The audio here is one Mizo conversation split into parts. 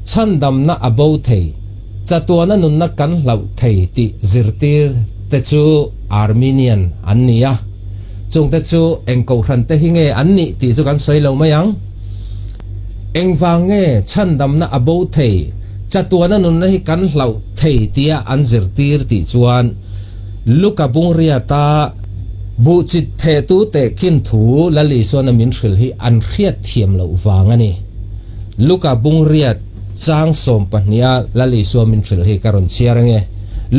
Chhandamna a bo thei, chatuana nunna kan hlauh thei tih zirtir te chu Arminian an ni a. Chungte chu eng kohhran te hi nge an nih tih chu kan sawi lo mai ang. Engvang nge chhandamna a bo thei, chatuana nunna hi kan hlauh thei tia an zirtir tih chuan Luka Bungriata buhchit thehtu tehkhin thu Lal Isuana min hrilh hi an hriat thiam loh vang a ni. Luka Bungriat chang sawmpahniha Lal Isua min hrilh hi ka rawn chhiar ange.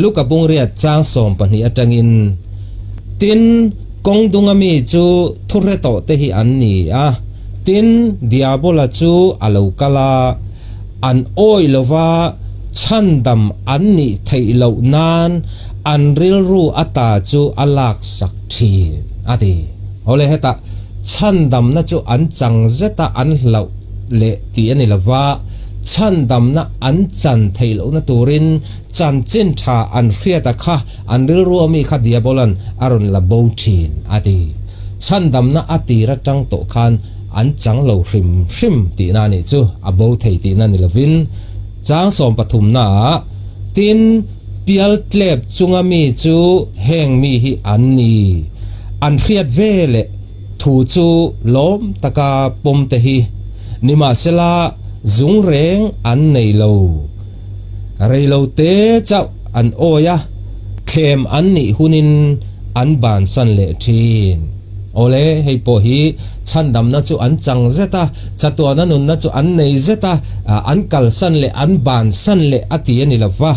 Luka Bungriat chang sawmpahnih atangin, Tin, kawng dunga mi chu thu hre tawh te hi an ni a, tin, Diabola chu a lo kal a, an awih lova chhandam an nih theih loh nan an rilru ata chu a laksak thin, a ti. Awle hetah chhandamna chu an chang zeta an hlauh leh tih a ni lova, chhandamna an chan theih lohna turin chanchin tha an hriata kha an rilru ami kha Diabolan a rawn la bo thin, a ti. Chhandamna a tir atang tawh khan an chang lo hrim hrim tihna a nih chu, a bo thei tihna ni lovin. Chang sawmpathumnaah, Tin, pial tlep chunga mi chu heng mi hi an ni. An hriat ve leh thu chu lawm taka pawm te hi. Nimahsela, zung reng an nei lo. Reilo te chauh an awi a, thlem an nih hunin an bansan leh thin. Awle, hei pawh hi chhandamna chu an chang zet a, chatuana nunna chu an nei zet a, an kalsan leh an bansan leh a ti a ni lo va,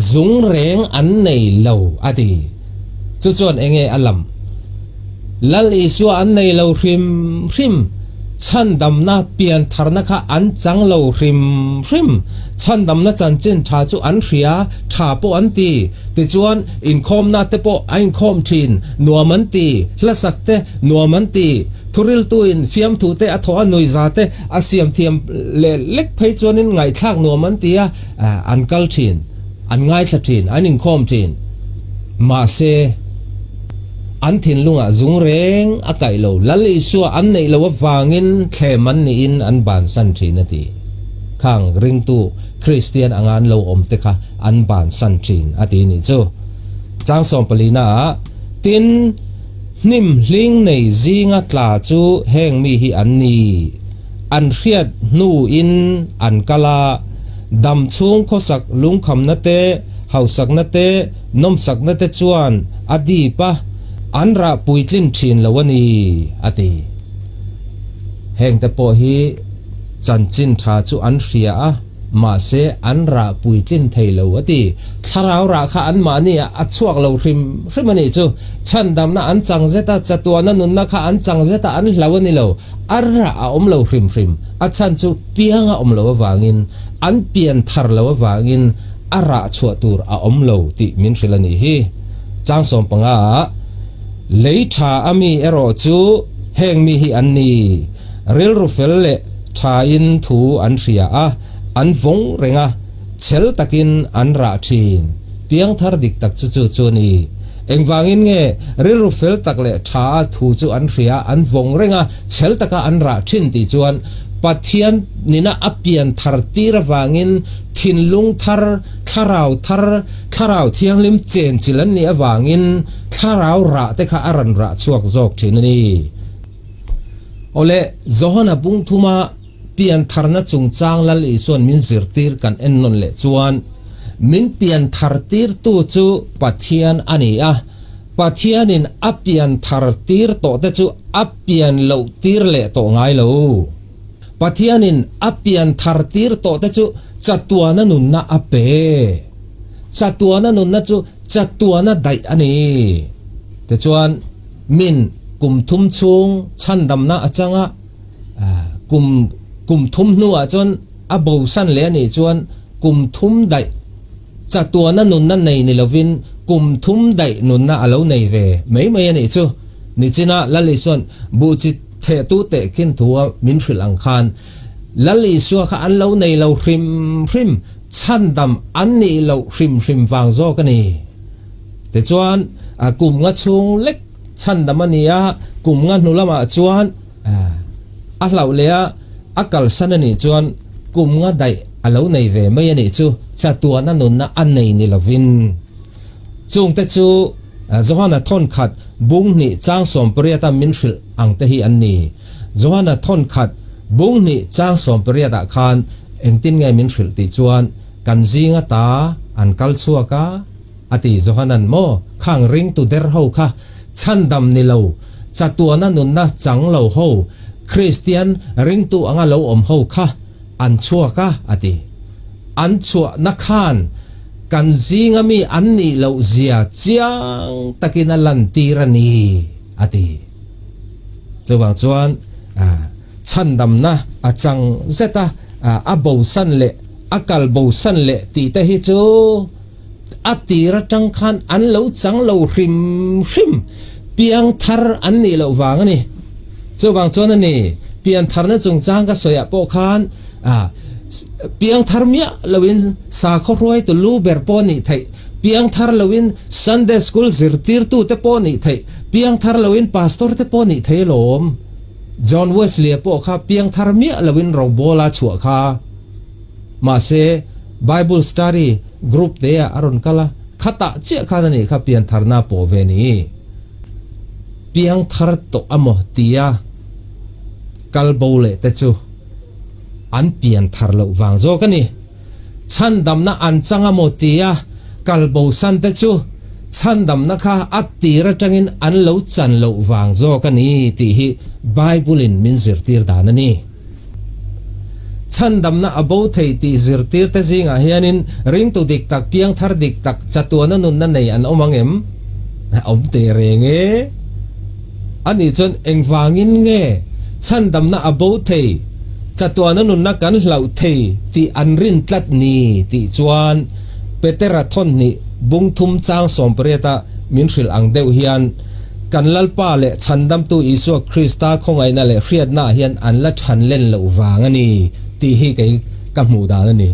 zung reng an nei lo a ti. Chu chuan enge a lam? Lal Isua an nei lo hrim hrim, chhandamna piantharna kha an chang lo hrim hrim. Chhandamna chanchin tha chu an hria, tha pawh an ti. Tichuan, inkhawmna te pawh a inkhawm thin, nuam an ti, hlasak te nuam an ti, thuriltuin fiamthu te a thawh a nuihza te a siam thiam leh lek phei chuanin ngaihthlak nuam an ti a, an kal thin, an ngaithla thin, an inkhawm thin. Mahse. An thinlungah zung reng a kaih lo. Lal Isua an neih loh avangin thlem an niin an bansan thin a ti. Khang ringtu Kristian anga an lo awm te kha an bansan thin a ti nih chu. Chang sawmpalina ah, Tin, hnim hling nei zinga tla chu heng mi hi an ni. An hriat hnuin an kal a, dam chhung khawsak lungkhamna te, hausakna te, Nawmsakna te chuan a dip a, an rah puitlin thin lo a ni, a ti. Heng te pawh hi chanchin tha chu an hria a, mahse an rah puitlin thei lo, a ti. Thlarau rah kha anmahni ah a chhuak lo hrim hrim a nih chu. Chhandamna an chang zet a, chatuana nunna kha an chang zet a, an hlau a ni lo. A rah a awm lo hrim hrim. A chhan chu piang a awm lo avangin, an pian thar lo avangin, A rah chhuah tur a awm lo tih min hrilh a nih hi. Chang 15 ah, Lei tha a mi erawh chu heng mi hi an ni, rilru fel leh thain thu an hria a, an vawng reng a, chhel takin an rah thin. Piangthar dik tak chu chu chu a ni. Engvangin nge rilru fel tak leh tha a thu chu an hria, an vawng reng a, chhel taka an rah thin tih chuan Pathian nina a pian thar tir avangin Thinlung thar, thlarau thar, thlarau thianghlim chenchilh an nih avangin thlarau rah te kha a rawn rah chhuak zawk thin a ni. Awle, Johana bungthuma piantharna chungchang Lal Isua'n min zirtir kan ennawn leh chuan, min pianthartirtu chu Pathian a ni a, Pathianin a pianthartir tawhte chu a pian lohtir leh tawh ngai lo. Pathianin a pian thar tir tawh te chu chatuana nunna a pe. Chatuana nunna chu chatuana daih a ni. Tichuan, min kum thum chhung chhandamna a chang a, kum kum thum hnuah chuan a bosan leh a nih chuan kum thum daih chatuana nunna nei ni lovin kum thum daih nunna a lo nei ve mai mai a nih chu. Nichina Lal Isua'n buhchit Thehtu tehkhin thua min hrilh ang khan Lal Isua kha an lo nei lo hrim hrim, chhandam an nih loh hrim hrim vang zawk a ni. Tichuan, kum nga chhung lek chhandam a ni a, kum nga hnu lamah chuan a hlauh leh a, a kalsan a nih chuan kum nga daih. a lo nei ve mai a nih chu, chatuana nunna a nei ni lovin. Chungte chu Johana thawnkhat bung hnih chang sawmpariata min hrilh ang te hi an ni. Johana thawnkhat bung hnih chang sawmpariatah khan engtin nge min hrilh tih chuan kan zinga ta an kal chhuak a, A ti Johanan maw khang ringtu der ho kha chhandam ni lo, chatuana nunna chang lo ho, Kristian ringtu anga lo awm ho kha an chhuak a, a ti. An chhuahna khan kan zinga mi an nih loh zia chiang takin a lantir a ni, a ti. Chuvang chuan chhandamna a chang zet a, a bosan leh a kal bosan leh tih te hi chu, A tir atang khan an lo chang lo hrim hrim, piang thar an nih loh vang a ni. Chuvang chuan a ni, pian tharna chungchang ka sawiah pawh khan piang thar miah loin sakhaw hruaitu lu ber pawh nih theih, piang thar loin Sunday School zirtirtute pawh nih theih, piang thar loin Pastor te pawh nih thei alawm. John Wesley-a pawh kha piang thar miah loin robawla chhuah kha. Mahse, Bible Study Group te ah a rawn kal a, khatah chiah khan a nih kha piantharna pawh ve ni. Piangthar tawh a maw tia kal bo leh te chu an pianthar loh vang zawk a ni. Chhandamna an chang a maw tia kal bo san te chu chhandamna kha a tir atangin an lo chan loh vang zawk a ni tih hi Bible in min zirtir dan a ni. Chhandamna a bo thei tih zirtirte zingah hianin ringtu dik tak, piangthar dik tak, chatuana nunna nei an awm ang em? Awm teh reng e. Anih chuan engvangin nge chhandamna a bo thei, chatuana nunna kan hlauh thei tih an rin tlat ni tih chuan Petera thawnhnih bungthum chang sawmpariata min hrilh ang deuh hian Kan Lalpa leh Chhandamtu Isua Krista khawngaihna leh hriatnaah hian an la than len loh vang a ni tih hi kei ka hmuh dan a ni.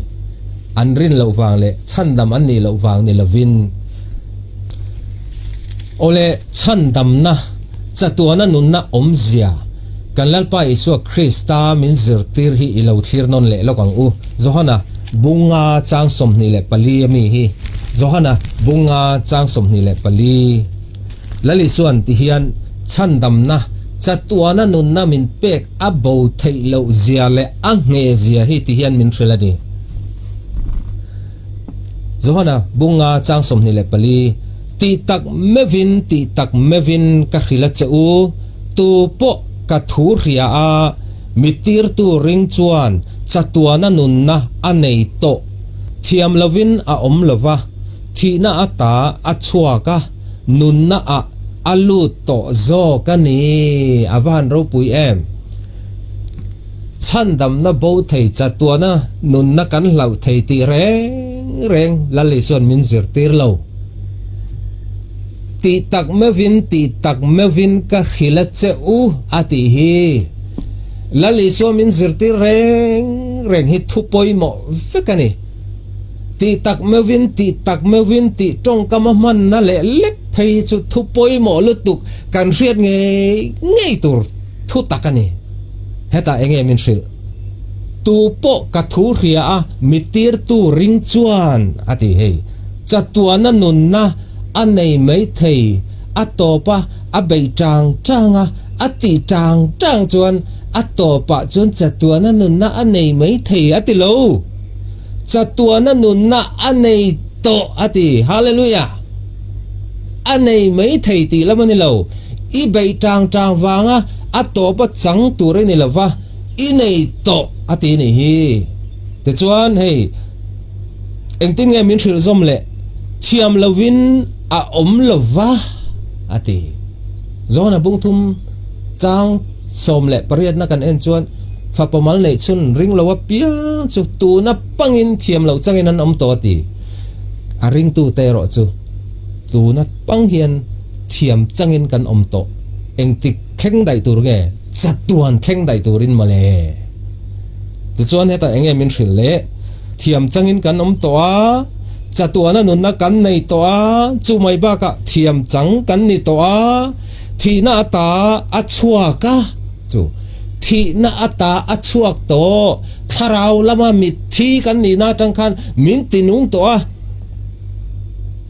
An rin loh vang leh chhandam an nih loh vang ni lovin. Awle, chhandamna, chatuana nunna awmzia kan Lalpa Isua Krista min zirtir hi i lo thlir nawn leh lawk ang u. Johana bunga chang 24 a mi hi. Johana bunga chang 24. Lali chuan ti hian chhandamna, chatuana nunna min pek a bo theih loh zia leh a ngheh zia hi ti hian min hrilh a ni. Johana bunga chang 24, Tih tak meuhin, tih tak meuhin ka hrilh a che u, tu pawh ka thu hria a, mi tirtu ring chuan chatuana nunna a nei tawh, thiam lovin a awm lo va, Thihna ata a chhuak a, nunna ah a lut tawh zawk a ni. A va han ropui em! Chhandamna bo thei chatuana nunna kan hlauh thei tih reng reng Lal Isua'n min zirtir lo. Tih tak meuhin, tih tak meuhin ka hrilh a che u a tih hi. Lal Isua min zirtir reng reng hi thu pawimawh vek a ni. Tih tak meuhin, tih tak meuhin tih tawngkam a hmanna leh lek phei hi chu thu pawimawh lutuk kan hriat ngei ngei tur thu tak a ni. Hetah eng nge min hrilh? Tu pawh ka thu hria a mi tirtu ring chuan a ti hei. Chatuana nunna a nei mai thei, a tawp a, a beih tang tang a, a tih tang tang chuan a tawpah chuan chatuana nunna a nei mai thei a ti lo. Chatuana nunna a nei tawh a ti. Hallelujah! A nei mai thei tih lam a ni lo. I beih tang tang vanga a tawpa chang tur i ni lo va, i nei tawh a ti nih hi. Tichuan hei engtin nge min hrilh zawm leh thiam lovin a awm lo va a ti. Johana bungthum chang 18na kan en chuan Fapa mal neih chhun ring lo apiang chu tuna pangin thiam loh changin an awm tawh a ti. A ringtute erawh chu tuna pang hian thiam changin kan awm tawh. Engtik thleng daih tur nge? Chatuan thleng daih turin mawle. Tichuan hetah eng nge min hrilh leh? Thiam changin kan awm tawh a, chatuana nunna kan nei tawh a, chu mai bakah thiam chang kan ni tawh a, thihna ata a chhuak a. Chu. Thihna ata a chhuak tawh. Thlarau lama mitthi kan nihna atang khan min ti nung tawh a,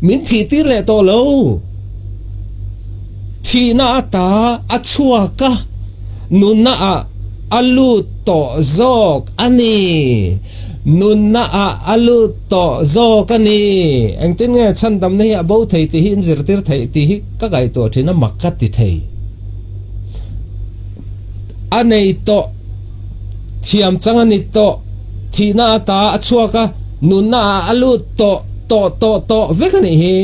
min thih tir leh tawh lo. Thihna ata a chhuak a, nunna ah a lut tawh zawk a ni. Nunna ah a lut tawh zawk a ni. Engtin nge chhandamna hi a bo thei tih hi inzirtir theih tih hi ka ngaihtuah thin a, mak ka ti thei. A nei tawh, thiam chang a ni tawh, thihna ata a chhuak a, nunna ah a lut tawh, tawh, tawh, tawh vek a nih hi.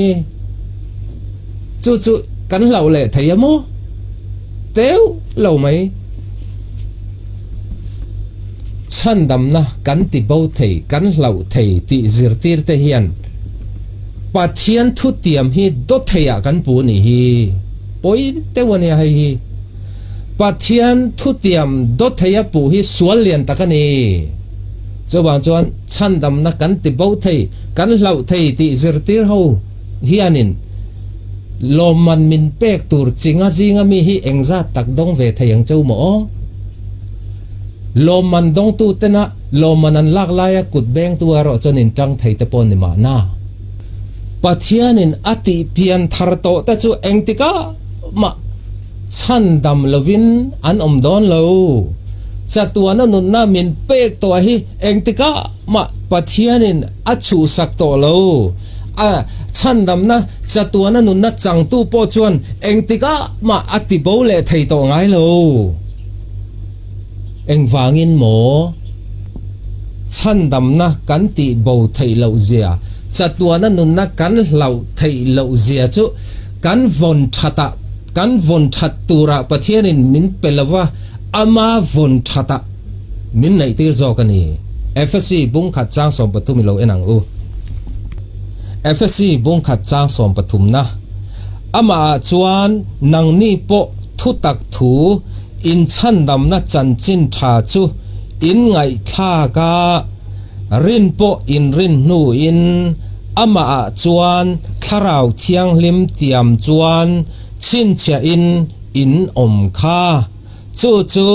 Chu chu kan hlauh leh thei a maw? Teuh lo mai. Chhandamna kan ti bo thei, kan hlauh thei tih zirtir te hian Pathian thutiam hi dawtheiah kan pu nih hi. Pawi deuh a nia hei hi. Pathian thutiam dawtheia puh hi sual lian tak a ni. Chuvang chuan chhandamna kan ti bo thei, kan hlauh thei tih zirtir ho hianin lawmman min pek tur chinga zinga mi hi engzat tak dawng ve thei ang cheu maw aw? Lawmman dawngtu tena lawmman an lak laia kut bengtu erawh chuan in tang thei te pawh ni mahna. Pathianin a tih pian thar tawh te chu engtikah mah chhandam lovin an awm dawn lo. Chatuana nunna min pek tawh hi engtikah mah Pathianin a chhuhsak tawh lo. A chhandamna chatuana nunna changtu pawh chuan engtikah mah a ti bo leh thei tawh ngai lo. Engvangin maw? Chhandamna kan tih bo theih loh zia, chatuana nunna kan hlauh theih loh zia chu kan vawn thatah, kan vawn that turah Pathianin min pe lo va, ama vawn thatah min neihtir zawk a ni. Efesi bungkhat chang 13 i lo en ang u. Efesi bungkhat chang sawmpathumna, Amahah chuan nangni pawh thutak thu Inchhandamna chanchin tha chu in ngaihthlak a, rin pawh in rin hnuin amahah chuan Thlarau Thianghlim tiam chuan chhinchhiahin in awm kha. Chu chu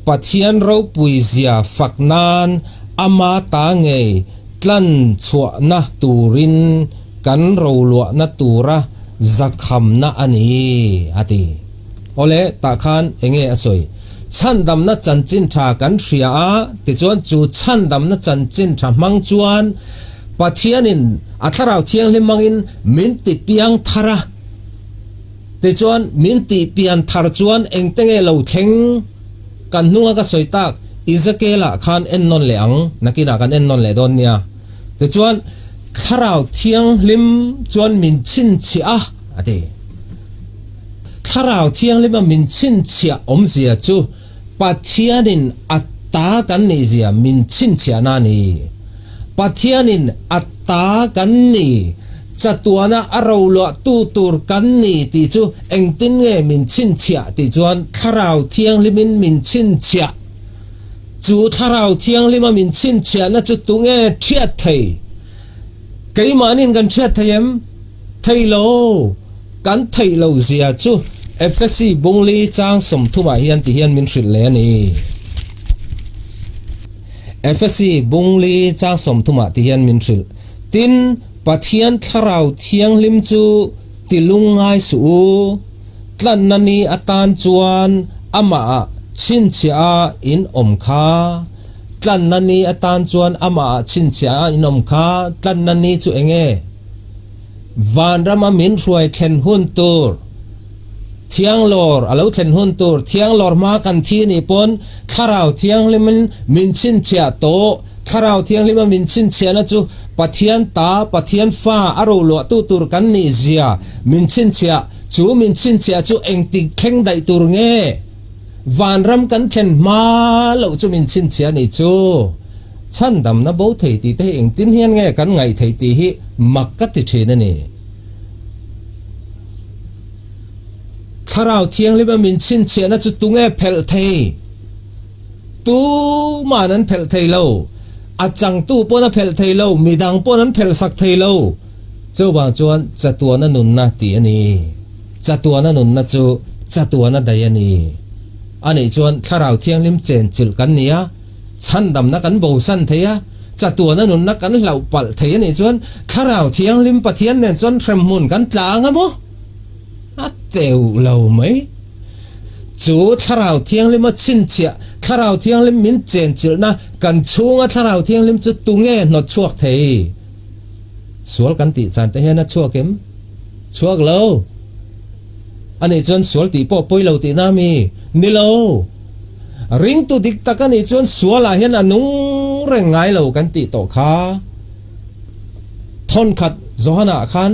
Pathian ropuizia fak nan ama ta ngei tlan chhuahna turin kan roluahna tura zakhamna a ni, a ti. Awle, tah khan enge a sawi? Chhandamna chanchin tha kan hria a, tichuan chu chhandamna chanchin tha hmang chuan Pathianin a Thlarau Thianghlim hmangin min ti piang thar a. Tichuan min ti pian thar chuan engte nge lo thleng? Kan hnunga ka sawi tak Ezekiel-ah khan ennawn leh ang, nakinah kan ennawn leh dawn nia. Tichuan Thlarau Thianghlim chuan min chhinchhiah a, a ti. Thlarau Thianghlima min chhinchhiah awmzia chu Pathianin a ta kan nihzia min chhinchhiahna a ni. Pathianin a ta kan ni, chatuana a roluahtu tur kan ni tih chu engtin nge min chhinchhiah tih chuan Thlarau Thianghlimin min chhinchhiah. Chu Thlarau Thianghlima min chhinchhiahna chu tunge thiat thei? Keimahniin kan hriat thei em? Thei lo. Kan theih loh zia chu Efesi bungli chang sawmthumah hian ti hian min hrilh leh a ni. Efesi bungli chang sawmthumah ti hian min hrilh. Tin, Pathian Thlarau Thianghlim chu ti lungngai suh u. Tlanna ni atan chuan amahah chhinchhiah a in awm kha. Tlanna ni atan chuan amahah chhinchhiah a inawm kha. Tlanna ni chu eng nge? Vanrama min hruai thlen hun tur, Thianglawr a lo thlen hun tur, Thianglawr hma kan thi nih pawn Thlarau Thianghlimin min chhinchhiah tawh. Thlarau Thianghlima min chhinchhiahna chu Pathian ta, Pathian fa a roluahtu tur kan nih zia min chhinchhiah. Chu min chhinchhiah chu engtik thleng daih tur nge? Vanram kan thlen hma loh chu min chhinchhiah a nih chu. Chhandamna bo thei tih te hi engtin hian nge kan ngaih theih tih hi mak ka ti thin a ni. Thlarau Thianghlima min chhinchhiahna chu tunge phelh thei? Tuman an phelh thei lo. A changtu pawn a phelh thei lo, midang pawn an phelh sak thei lo. Chuvang chuan chatuana nunna tih a ni. Chatuana nunna chu chatuana daih a ni. A nih chuan Thlarau Thianghlim chenchilh kan ni a, chhandamna kan bosan thei a, chatuana nunna kan hlauh palh thei a nih chuan Thlarau Thianghlim Pathian nen chuan hremhmun kan tla anga maw? A teuh lo mai. Chu Thlarau Thianghlima chhinchhiah, Thlarau Thianghlim min chenchilhna kan chhunga Thlarau Thianghlim chu tunge hnawt chhuak thei? Sual kan tih chan te hian a chhuak em? Chhuak lo. A nih chuan sual tih pawh pawi lo tihna a mi? Ni lo. Ringtu dik tak a nih chuan sualah hian a nung reng ngai lo kan tih tawh kha. Thawnkhat Johana khan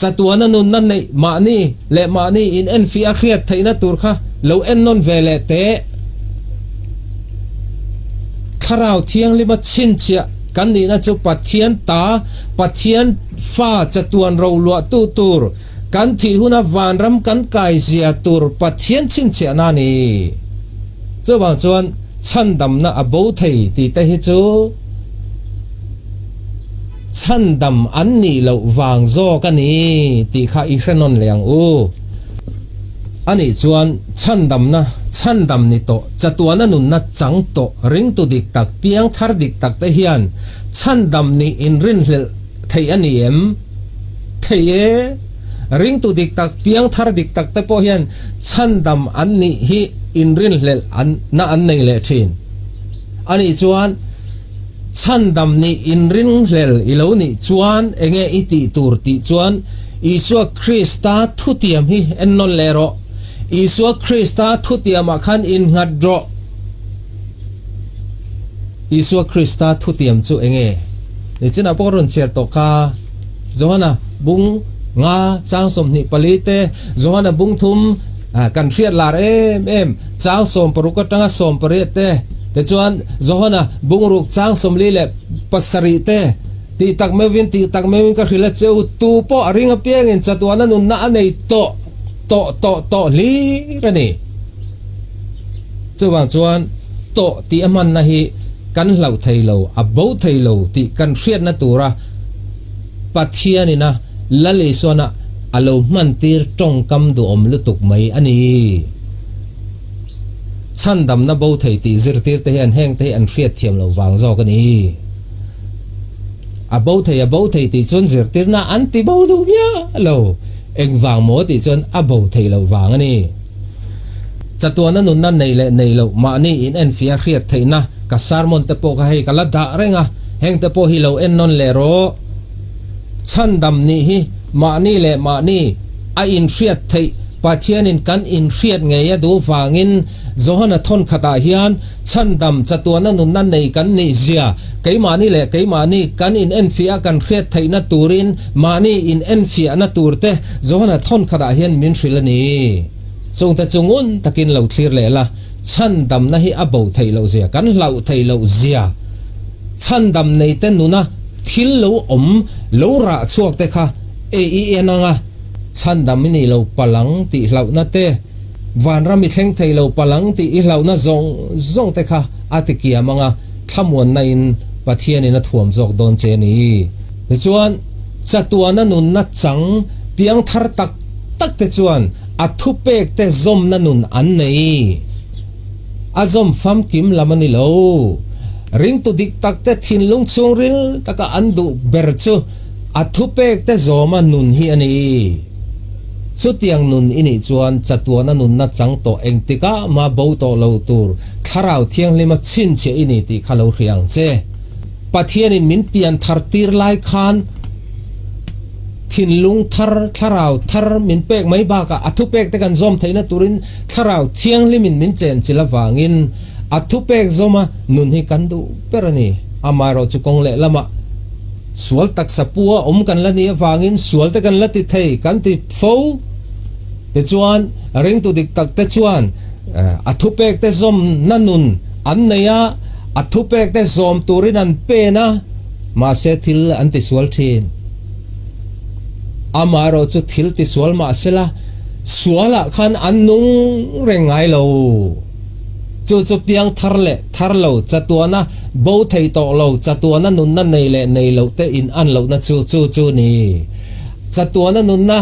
chatuana nunna neih mahni leh mahni in enfiah a hriat theihna tur kha lo ennawn ve leh teh. Thlarau Thianghlima chhinchhiah kan nihna chu Pathian ta, Pathian fa chatuan roluahtu tur, kan thih huna vanram kan kai zia tur Pathian chhinchhiahna a ni. Chuvang chuan chhandamna a bo thei tih te hi chu chhandam an nih loh vang zawk a ni tih kha i hre nawn leh ang u. A nih chuan chhandamna chhandam ni tawh, chatuana nunna chang tawh ringtu dik tak, piang thar dik tak te hian chhandam nih inrinhlelh theih a ni em? Theih e! Ringtu dik tak, piang thar dik tak te pawh hian chhandam an nih hi inrinhlelh an na an nei leh thin. A nih chuan chhandam nih inringhlel i lo nih chuan enge i tih tur tih chuan Isua Krista thutiam hi ennawn leh rawh. Isua Krista thutiamah khan innghat rawh. Isua Krista thutiam chu enge? Nichinah pawh ka rawn chhiar tawh kha. Johana bung nga chang 24 te, Johana bung thum kan hriat lar em em chang 16 atanga 18 te, tichuan Johana bung ruk chang 47 te, tih tak meuhin tih tak meuhin ka hrilh a che u, tu pawh a ring apiangin chatuana nunna a nei tawh tawh tawh tawh hlir a ni. Chuvang chuan tawh tih a hmanna hi kan hlauh thei lo, a bo thei lo tih kan hriatna tura Pathianina Lal Isuana a lo hmantir tawngkam duhawm lutuk mai a ni. Chhandamna bo thei tih zirtirte hian hengte hi an hriatthiam loh vang zawk a ni. A bo thei a bo thei tih chuan zirtirna an ti bo duh miah lo. Engvang maw tih chuan a bo theih loh vang a ni. Chatuana nunna neih leh neih loh mahni in enfiah hriat theihna ka sermon te pawh kha hei ka la dah reng a, heng te pawh hi lo ennawn leh rawh. Chhandam nih hi mahni leh mahni a inhriat theih Pathianin kan inhriat ngei a duh vangin Johana thawnkhatah hian chhandam chatuana nunna nei kan nih zia keimahni leh keimahni kan in enfiah kan hriat theihna turin mahni in enfiahna turte Johana thawnkhatah hian min hrilh a ni. Chungte chu ngun takin lo thlir leh la, chhandamna hi a bo theih loh zia, kan hlauh theih loh zia, chhandam neite nuna thil lo awm, lo rah chhuak te kha ei i en ang a, chhandam i nih lo palang tih hlauhna te, vanram i thleng thei lo palang tih i hlauhna zawng zawng te kha a ti kiam ang a, thlamuanna in Pathianin a thuam zawk dawn che a ni. Tichuan, chatuana nunna chang piangthar tak tak te chuan a thupek te zawmna nun an nei. A zawm famkim lam a ni lo. Ringtu dik tak te thinlung chhungril taka an duh ber chu a thupek te zawma nun hi a ni. Chutiang nun i nih chuan chatuana nunna chang tawh engtikah mah bo tawh lo tur Thlarau Thianghlima chhinchhiah i ni tih kha lo hria ang che. Pathianin min pian thar tir lai khan Thinlung thar, thlarau thar min pek mai bakah a thupek te kan zawm theihna turin thlarau thianghlimin min chenchilh avangin a thupek zawma nun hi kan duh ber a ni. Amaherawh chu kawng leh lamah sual taksa pua awm kan la nih avangin sual te kan la ti thei, kan ti fo. Tichuan, ringtu dik tak te chuan a thupek te zawmna nun an nei a, a thupek te zawm turin an pen a, Mahse thil an tisual thin. Amaherawh chu thil tisual mahsela sualah khan an nung reng ngai lo. Chu chu piang thar leh thar lo, chatuana bo thei tawh lo, chatuana nunna nei leh nei loh te in an lohna chu chu chu ni. Chatuana nunna.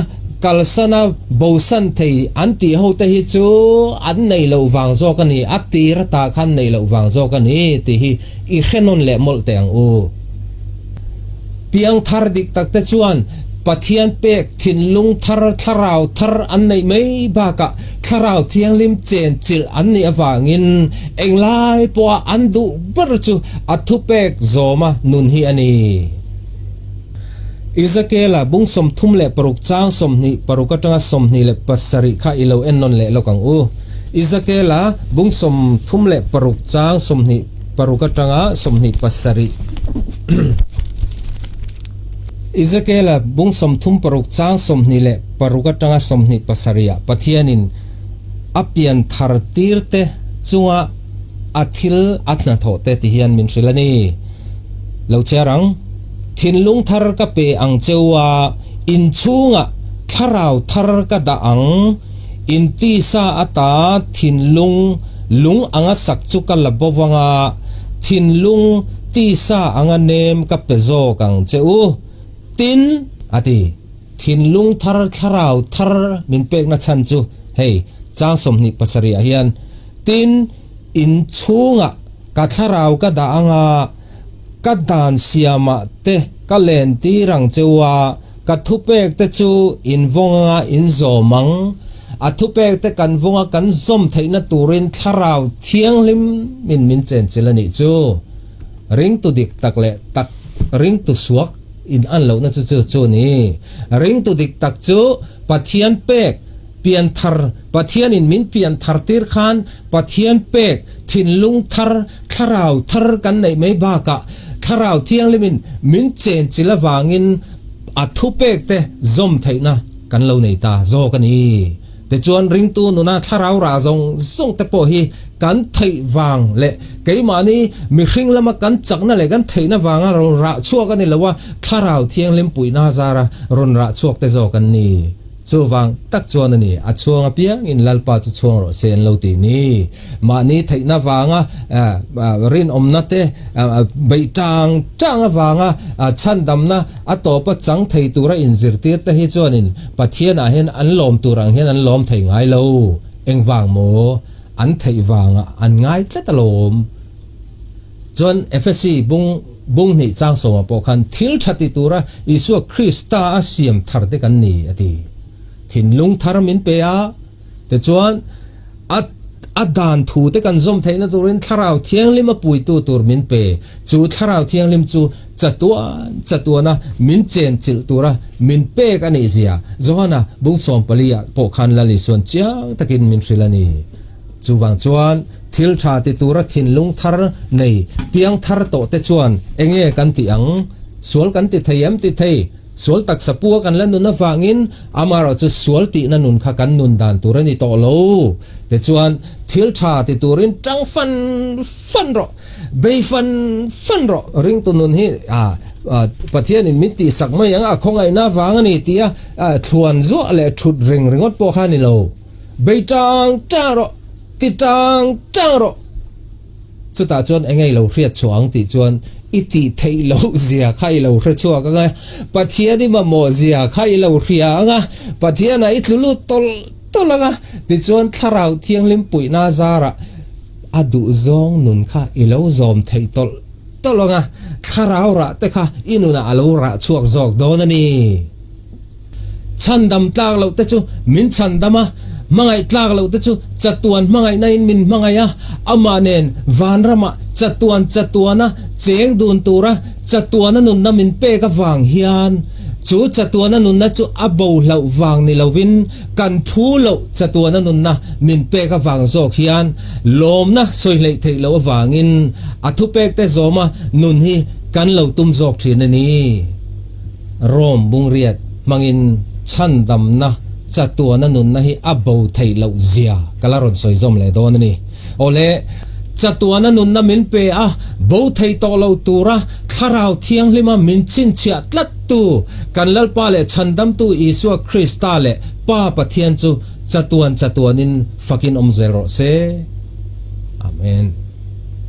kalsan a, bosan thei an tih ho te hi chu an neih loh vang zawk a ni, a tir atah khan neih loh vang zawk a ni tih hi i hre nawn leh mawlh teh ang u. Piangthar dik tak te chuan Pathian pek thinlung thar, thlarau thar an neih mai bakah Thlarau Thianghlim chen chilh an nih avangin englai pawha an duh ber chu a thupek zawma nun hi a ni. Ezekiela bung 36 chang 26 atanga 27 kha i lo ennawn leh lawk ang u. Ezekiela bung 36 chang 26 atanga 27. Ezekiela bung 36 chang 26 atanga 27 ah Pathianin a pian thar tirte chunga a thil a hnathawh te ti hian min hrilh a ni. Lo chhiar ang. Thinlung thar ka pe ang cheu a, inchhungah thlarau thar ka dah ang. In tisa ata thinlung lung anga sak chu ka la bo vang a, thinlung tisa anga nem ka pe zawk ang che u. Tin, a ti. Thinlung thar thlarau thar min pekna chhan chu hei chang 27 ah hian, Tin, inchhungah ka thlarau ka dah anga, Ka dan siamah te ka lentir ang che u a, ka thupek te chu in vawng anga in zawm ang. A thupek te kan vawnga kan zawm theihna turin Thlarau Thianghlim min min chenchilh a nih chu. Ringtu dik tak leh tak ringtu suak in an lohna chu chu chu a ni. Ringtu dik tak chu Pathian pek Pianthar, Pathianin min pianthar tir khan Pathian pek thinlung thar, thlarau thar kan neih mai bakah Thlarau Thianghlimin min chenchilh avangin a thupek te zawm theihna kan lo nei ta zawk a ni. Tichuan ringtu nuna thlarau rah zawng zawng te pawh hi kan theih vang leh keimahni mihring lama kan chakna leh kan theihna vanga rawn rah chhuak a ni lo a, Thlarau Thianghlim puihna zara rawn rah chhuak te zawk an ni. Chuvang tak chuan a ni, a chhuang apiangin Lalpa chu chhuang rawh se an lo ti ni. Mahni theihna vanga rinawmna te beih tang tang avanga chhandamna a tawpa chang thei tura inzirtir te hi chuanin Pathianah hian an lawm tur ang hian an lawm thei ngai lo. Engvang maw? An theih vangah an ngai tlat alawm. Chuan Efesi bung bung hnih chang sawmah pawh khan thil tha ti tura Isua Krista a siam thar te kan ni a ti. Thinlung thar min pe a, tichuan a a dan thu te kan zawm theihna turin Thlarau Thianghlim a puitu tur min pe. Chu Thlarau Thianghlim chu chatuan chatuana min chenchilh tura min pek a nih zia Johana bung 14 ah pawh khan Lal Isuan chiang takin min hrilh a ni. Chuvang chuan thil tha ti tura thinlung thar nei piang thar tawh te chuan enge kan tih ang? Sual kan ti thei em ti thei? Sual taksa pua kan la nun avangin amaherawh chu sual tihna nun kha kan nun dan tur a ni tawh lo. Tichuan thil tha ti turin tang fan fan rawh, bei fan fan rawh. Ringtu nun hi Pathianin min tihsak mai ang a khawngaihna avang a ni tia thluan zuah leh thut reng ringawt pawh kha a ni lo. Bei tang tang rawh, ti tang tang rawh. Chutah chuan eng nge i lo hriat chhuah ang tih chuan i tih theih loh zia kha i lo hre chhuak ang a, Pathian i mamawh zia kha i lo hria ang a, Pathianah i tlu lut tawlh tawlh ang a, tichuan Thlarau Thianghlim puihna zarah a duhzawng nun kha i lo zawm theih tawlh tawlh ang a, Thlarau rah te kha i nunah a lo rah chhuak zawk dawn a ni. Chhandam tlak loh te chu min chhandam a, hmangaih tlak loh te chu chatuan hmangaihna in min hmangaih a, amah nen vanramah chatuan chatuana cheng dun tura chatuana nunna min pek avang hian chu chatuana nunna chu a bo hlauh vang ni lovin kan phu loh chatuana nunna min pek avang zawk hian lawmna sawi hleih theih loh avangin a thupek te zawma nun hi kan lo tum zawk thin a ni. Rome bungriat hmangin chhandamna chatuana nunna hi a bo theih loh zia ka la rawn sawi zawm leh dawn a ni. Awle, chatuana nunna min pe a, bo thei tawh lo tura Thlarau Thianghlima min chhinchhiah tlattu kan Lalpa leh Chhandamtu Isua Krista leh Pa Pathian chu chatuan chatuanin fakin awm zel rawh se. Amen.